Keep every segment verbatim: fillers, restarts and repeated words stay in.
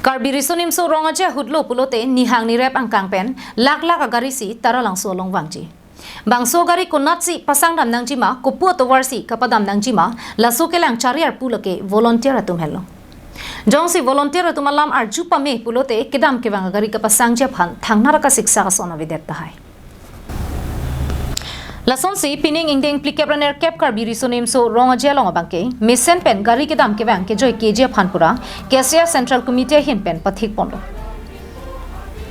Karbi Riso Nimso Rong Aje ahutlo pulote nihang nirep angkang pen lak lak agari si Taralangso along vangji. Bangso gari konatsi pasang dam nangjima, kopu atovar si kapadam nangjima, laso kelang chari arpu lake volunteer atum henlo. Jongsi volunteer atum alam arju pame pulote kedam kevang agari kapasangji aphan thangnat akasiksak ason avedet tahai. Lasonsi pining ingdeng phlikep ra nerkep Karbi Riso Nimso Rong Aje along abangke mesen pen gari kedam kevang kejoi keji aphan pura K C R Central Committee ahin pen pathik ponlo.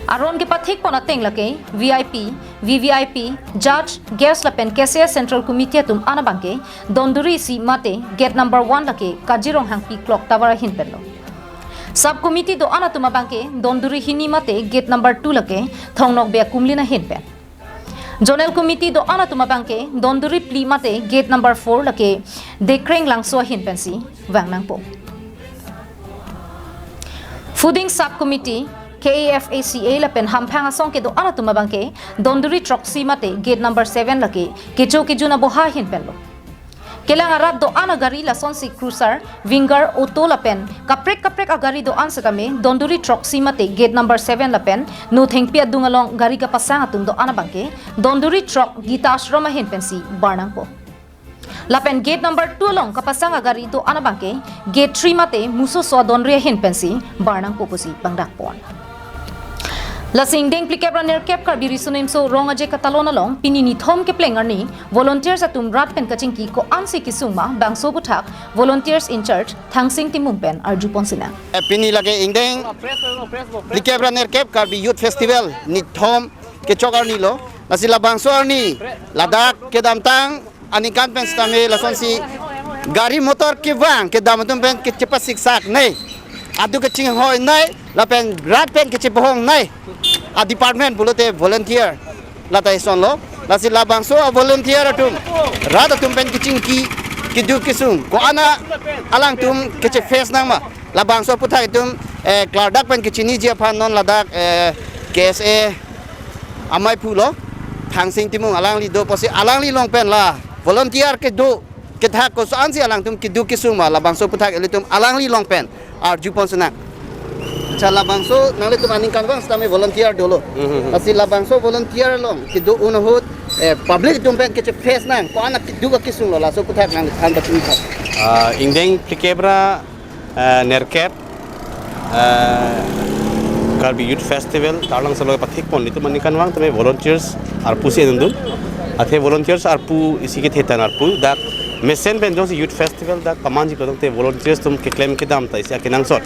Aron kepathik pon ateng lake V I P, V V I P, judge, guest lapen K C R Central Committee atum an abangke Donduri isi mate gate number one lake Kajirong Hangpi clock tower ahin penlo. Sub committee do-an atum abangke Donduri hini mate gate number two lake Thongnokbe Kumlin ahin pen. Zonal committee do-an atum abangke Donduri phli mate gate number four lake Dekreng Langso ahin pensi vang nangpo. Fooding sub committee, K A F A C A lapen hamphang asong kedo-an atum abangke Donduri throksi mate gate number seven lake kecho kejun aboha ahin penlo. Kelang arat do-an agari lasonsi cruiser, winger, auto lapen kaprek kaprek agari do-an setame Donduri throksi mate gate number seven lapen Nothengpi adung along gari kapasang atum do-an abangke Donduri throk Gita Ashram ahin pensi bar nangpo. Lapen gate number two along kapasang agari do-an abangke gate three mate Musoso adonri ahin pensi bar nangpo pusi pangdak pon. Lasi ingdeng phlikep ra nerkep Karbi Riso Nimso Rong Aje katalon along pini nithom kepleng arni volunteers atum rat pen kachingki ko-ansi kesung ma bangso aputhak volunteers in charge Thangsing Timung pen arju pon sinang. Eh, pini lake ingdeng phlikep ra nerkep Karbi Youth Festival nithom kechok arni lo. Lasi labangso arni ladak kedamtang aningkan pen setame lasonsi gari motor kevang kedam atum pen kechepasiksak nei, aduk kechinghoi nei, lapen rat pen kechepahong nei a department pulote volunteer. Lata isonlo, lasi labangso a volunteer atum rat atum pen kechingki keduk kesung ko-an alangtum keche face nangma, labangso aputhak itum eh, klardak pen kechiniji aphan non ladak eh, K S A amei pulo Thangsing Timung alangli do pusi alangli along pen la volunteer kedo kethak koso-ansi alangtum keduk kesung ma labangso aputhak ilitum alangli along pen arju pon sinang. Acha, labangso nanglitum aningkanvang setame volunteer dolo. Mhm. Lasi labangso volunteer along kedo-an ahut eh, public atum pen keche face nang ko-an keduk kesung lo, laso aputhak nangthan pachini tha. Ah, ingdeng phlikep ra eh, nerkep, eh, Karbi Youth Festival Taralangso along pathik pon itum aningkanvang tame volunteers arpu si enundun. Athe volunteers arpu isi kethe tan arpu dak mesen pen jongsi Youth Festival dak pamanji pulo tangte volunteers atum keklem kedam ta isi akenangsot.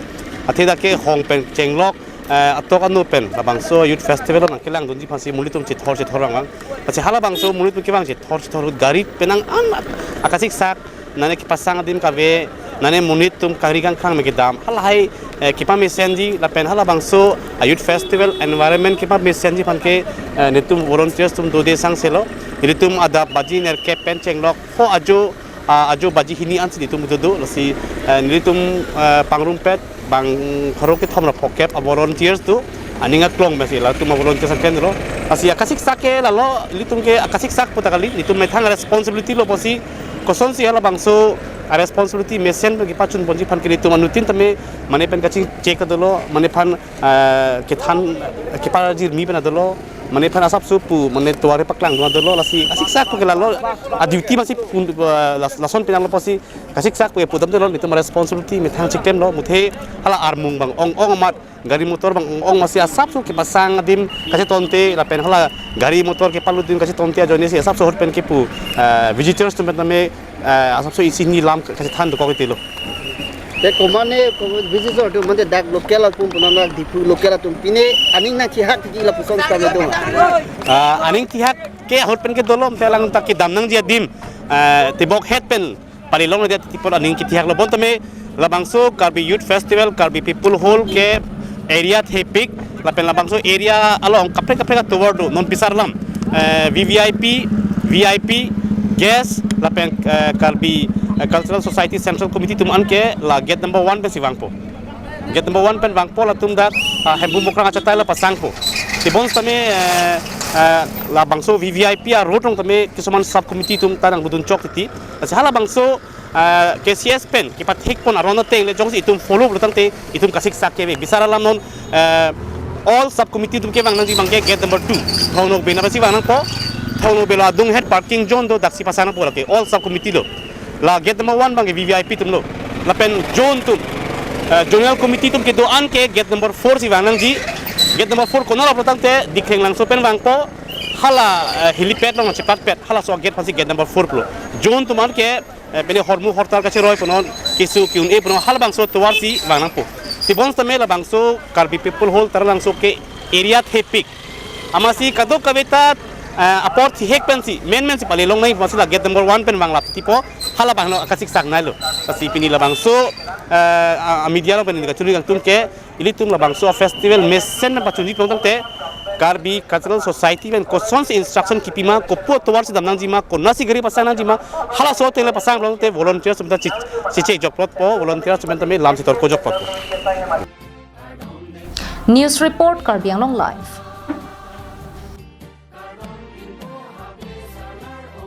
Athe dak kehong pen chenglok eh, atok anu pen labangso Youth Festival nangkelangdunji aphansi monit atum chethor chethor vangvang. Lasi halabangso monit atum kevang chethor chethor ahut gari penang an akasiksak nane kepasang adim kave, nane monit atum kangri kangkhang me kedam. Halahai eh, kepamesenji lapen halabangso a Youth Festival environment kepamesenji aphan ke eh, netum volunteers atum dode sangselo. Netum adap baji nerkep pen chenglok ho ajo ah, ajo baji hini ansi netum dodo, lasi eh, netum eh, pangrumpet bang pharo kethom ra phokep a volunteers do aning aklong pensi latum a volunteers aken lo. Lasi akasiksak ke lalo, netum ke akasiksak pu ta kali, netum methang responsibility lo pusi kosonsi halabangso a responsibility mesen pen kepachun ponji aphan ke netum anuttin tame mane pen kachingche ta dolo, mane aphan eh, kethan keparjirmi pen ta dolo, mane aphan asapso pu mane tovar paklangdun ta dolo, lasi asiksak pu ke lalo a duty masi pun eh, las- lason penang lo pusi kasiksak pu pudam dolo, netum responsibility methang chiklemlo, muthe hala armung bang ong-ong amat gari motor bang ong-ong masi asapso kepasang adim kachetonte lapen hala gari motor kepalutdun kachetonte ajoine si asapso ahut pen kepu eh, visitors atum pen tame eh, asapso isi hini lam kachethan dokok titilo. Te komatne ko- visitor atum mate dak local atum punana Diphu local atum pine aning nangthihak tiki lapuson setame do. Ah, aning thihak ke ahut pen ke dolo, te alang ta kedam nangji adim eh, tebok het pen palilongledet titi apot aning kethihak lo. Bonta me labangso Karbi Youth Festival, Karbi People Hall ke area thepik lapen labangso area along kaprek kaprek atovar do, non pisar lam eh, V V I P, V I P, guest lapen eh, Karbi eh, Cultural Society Central Committee atum an ke la gate number one pensi vangpo. Gate number one pen vangpo, latum dak ah, Hemphu Mokrang achatai la pasangpo. Tebon setame eh, eh, labangso V V I P a road along tame kisuman sub committee atum ta nanglutdun chok titi. Lasi halabangso Ah, K C S pen kepathekpon aron ateng le jongsi itum follow lo tangte itum kasiksak keve. Bisar alam non, eh, all sub committee atum kevang nangji abangke gate number two. Thong Nokbe nangpasi vang nangpo. Thong Nokbe lo adung het parking zone do, daksi pasang nangpo lake all sub committee lo. La gate number one abangke V V I P atum lo. Lapen zone atum, eh, zonal committee atum kedo-an ke gate number four si vang nangji. Gate number four konat lo tangte Dikreng Langso pen vangpo. Hala, eh, helipad along chepatpet. Halaso gate aphansi gate number four lo. Zone atum anke, eh, pini hormu hortal kacheroi punon, keso ke-un-e punon, halabangso tovarsi vang nangpo. Tebonsitame labangso Karbi People Hall Taralangso ke area thepik. Amatsi kadokave ta, eh, apor thihek pensi, men mensi pale long nai, amatsi la gate number one pen vang lap tipo, halabang lo kasiksak nai lo. Lasi pini labangso, eh, a, a media along pen kachini kangtung ke, ilitum labangso festival mesen pachunji plong tangte, Karbi Cultural Society pen kosonsi instruction kipima, kopi atovarsi dam nangjima, konatsi gari pasang nangjima, halaso ateng le pasang plong tangte volunteer atum ta chi, chiche jokplotpo, volunteer atum tame lam chitor ko jokplotpo. News report, Karbi Anglong Live.